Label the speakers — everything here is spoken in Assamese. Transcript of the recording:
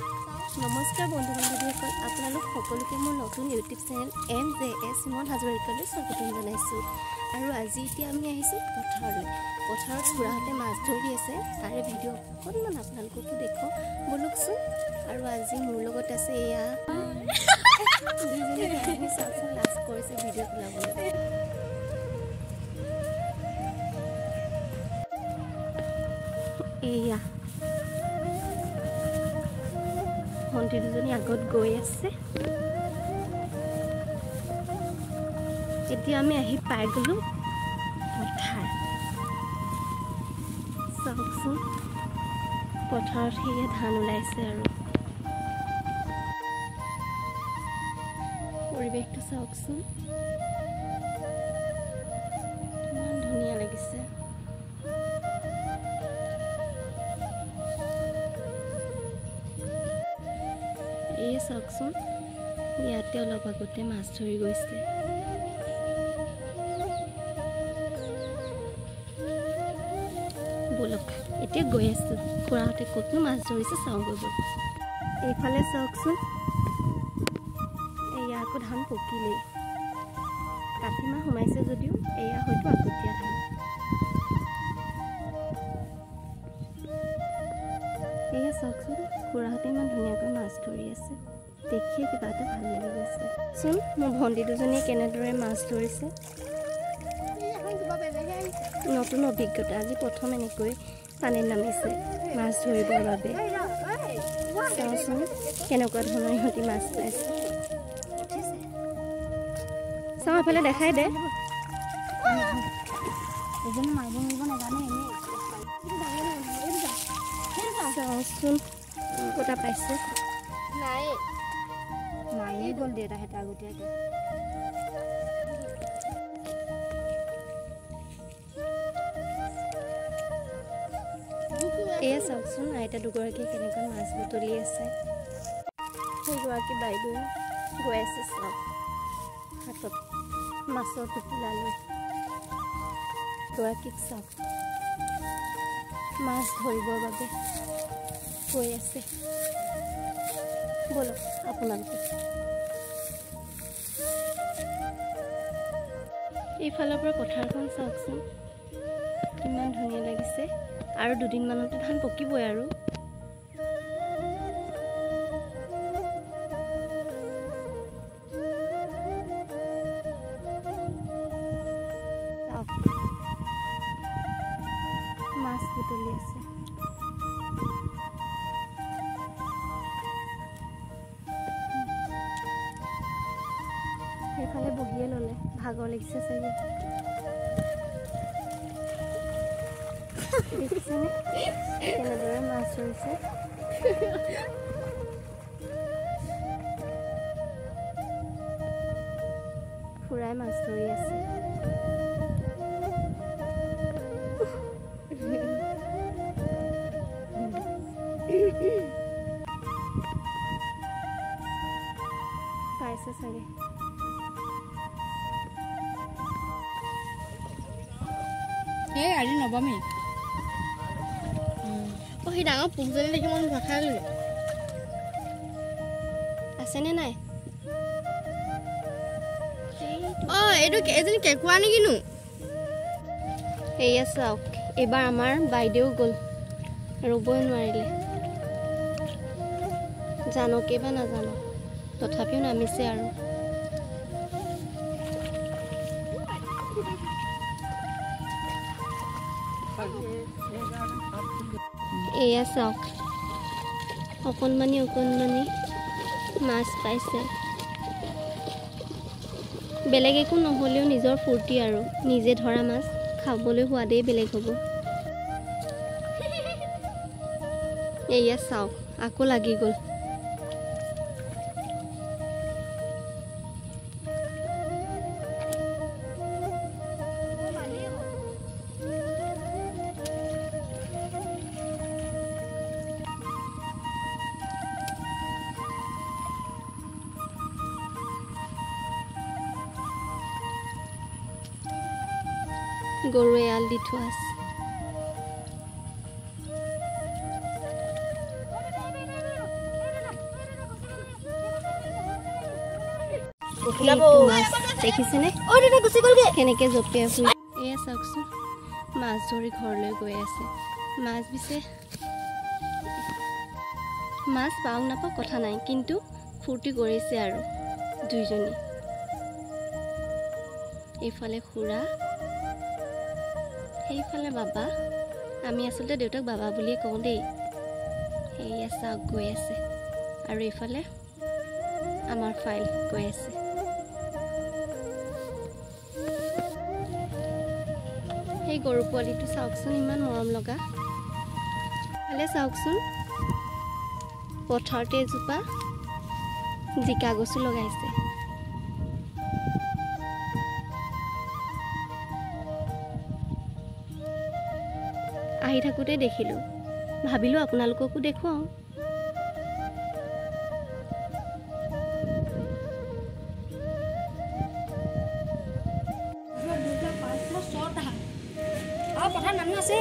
Speaker 1: নমস্কাৰ বন্ধু বান্ধৱীসকল, আপোনালোক সকলোকে মোৰ নতুন YouTube channel M J S Simon হাজৰিকালৈ স্বাগতম জনাইছোঁ। আৰু আজি এতিয়া আমি আহিছোঁ পথাৰলৈ। পথাৰত খুৰাহঁতে মাছ ধৰি আছে, তাৰে ভিডিঅ' অকণমান আপোনালোককো দেখুৱাওঁ ব'লকচোন। আৰু আজি মোৰ লগত আছে এয়া দুইজনী, চাওকচোন লাজ কৰিছে ভিডিঅ' তোলাবলৈ। এয়া ভণ্টি দুজনী আগত গৈ আছে। এতিয়া আমি আহি পাই গ'লো পথাৰ। চাওকচোন পথাৰত সেয়ে ধান ওলাইছে আৰু পৰিৱেশটো চাওকচোন, ইমান ধুনীয়া লাগিছে। এই চাওকচোন ইয়াতে অলপ আগতে মাছ ধৰি গৈছে। ব'লক এতিয়া গৈ আছো, খুৰাহঁতে ক'তনো মাছ ধৰিছে চাওঁগৈ ব'ল। এইফালে চাওকচোন, এয়া আকৌ ধান পকিলেই, কাতি মাহ সোমাইছে যদিও এয়া হয়তো আগতীয়া ধান। এয়া চাওকচোন খুৰাহঁতে ইমান ধুনীয়াকৈ মাছ ধৰি আছে, দেখিয়ে কিবা এটা ভাল লাগি গৈছে। চোন মোৰ ভণ্টি দুজনীয়ে কেনেদৰে মাছ ধৰিছে, নতুন অভিজ্ঞতা। আজি প্ৰথম এনেকৈ পানীত নামিছে মাছ ধৰিবৰ বাবে। চাওঁচোন কেনেকুৱা ধৰণৰ ইহঁতি মাছ পাইছে। চাওঁ এফালে দেখাই দে। চাওঁচোন ক'তা পাইছে।
Speaker 2: মায়ে গ'ল দেউতাহঁতে আগতীয়াকৈ।
Speaker 1: এয়া চাওকচোন আইতা দুগৰাকীয়ে কেনেকৈ মাছ বুটলি আছে। সেইগৰাকী বাইদেউ গৈ আছে, চাওক হাতত মাছৰ টোপোলা লৈ। গৰাকীক চাওক মাছ ধৰিবৰ বাবে গৈ আছে। ব'লক আপোনালোকে। এইফালৰ পৰা পথাৰখন চাওকচোন কিমান ধুনীয়া লাগিছে। আৰু দুদিনমানতে ধান পকিবই আৰু। মাছ বুটলি আছে। সেইফালে বহিয়ে ল'লে, ভাগৰ লাগিছে চাগে। দেখিছেনে কেনেদৰে মাছ ধৰিছে। খুৰাই মাছ ধৰি আছে। পাইছে চাগে।
Speaker 2: এই আজি নৱমী। অ সেই ডাঙৰ পোকজনী দেখি মই ভয় খাই গ'লো।
Speaker 1: আছেনে নাই?
Speaker 2: অ এইটো এজনী কেঁকুৰা নেকিনো?
Speaker 1: এয়া চাওক এইবাৰ আমাৰ বাইদেউ গ'ল, ৰ'বই নোৱাৰিলে। জানকে বা নাজানো, তথাপিও নামিছে আৰু। এয়া চাওক অকণমানি অকণমানি মাছ পাইছে। বেলেগ একো নহ'লেও নিজৰ ফূৰ্তি আৰু নিজে ধৰা মাছ খাবলৈ সোৱাদেই বেলেগ হ'ব। এয়া চাওক আকৌ লাগি গ'ল। গৰু এৰাল দি থোৱা আছে। সেইটো মাছ দেখিছেনে কেনেকৈ জঁপিয়াই ফুৰি। এয়া চাওকচোন, মাছ ধৰি ঘৰলৈ গৈ আছে। মাছ পিছে মাছ পাওঁ নাপাওঁ কথা নাই, কিন্তু ফূৰ্তি কৰিছে আৰু দুইজনী। এইফালে খুৰা, সেইফালে বাবা। আমি আচলতে দেউতাক বাবা বুলিয়ে কওঁ দেই। সেয়া চাওক গৈ আছে। আৰু এইফালে আমাৰ ফাইল গৈ আছে। সেই গৰু পোৱালিটো চাওকচোন, ইমান মৰম লগা। ফালে চাওকচোন, পথাৰতে এজোপা জিকা গছো লগাইছে। আহি থাকোঁতে দেখিলোঁ, ভাবিলোঁ আপোনালোককো দেখুৱাওঁ।
Speaker 2: পথাৰ মানুহ আছে।